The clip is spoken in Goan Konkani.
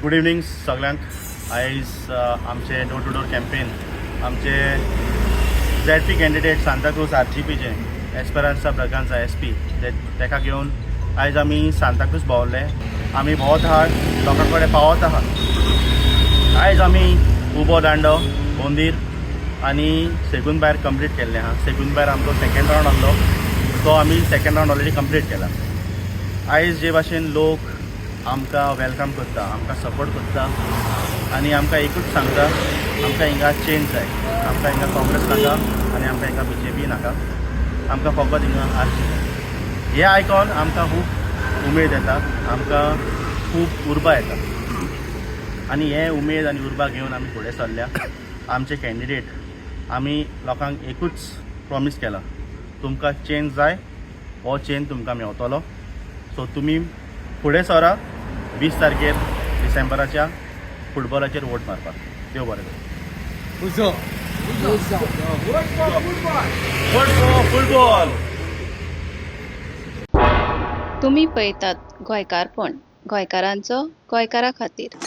गुड इवनींग सगल्यांक. आयज आमचे डोर टू डोर कॅम्पेन, आमचे झेड पी कॅन्डिडेट सांताक्रूज आरजीपीचे एस्पेरांसा ब्रगांसा एसपी तेका घेवन आयज आमी सांताक्रूज भोंवले. आमी भोंवत आहात, लोकां कडेन पावत आहात. आयज आमी उबो दांडो, बोंदीर आनी सेगून भायर कंप्लीट केल्लें आहा. सेगून भायर आमचो सेकेंड रावंड आहलो, तो आमी सेकेंड रावंड ऑलरेडी कंप्लीट केला. आयज जे भाशेन लोक आमकां welcome करता, आमकां सपोर्ट करता आनी आमकां एकूच सांगता, आमकां हिंगा चेंज जाय, आमकां हिंगा काँग्रेस नाका आनी आमकां हिंगा बीजेपी नाका, आमकां फकत हिंगा आरजी जाय. हें आयकोन आमकां खूब उमेद येता, आमकां खूब उर्बा येता आनी हे उमेद आनी उर्बा घेवन आमी फुडें सरल्या. आमचे कॅन्डिडेट, आमी लोकांक एकूच प्रॉमीस केला, तुमकां चेंज जाय, हो चेंज तुमकां मेवतलो. सो तुमी फुडें सरा 20 तारखेर डिसेंबराच्या फुटबॉलाचेर वोट मारपाक. देव बरें करूं. उजो. Vote for football. तुमी पळयतात गोंयकारपण, गोंयकारांचो गोंयकारा खातीर.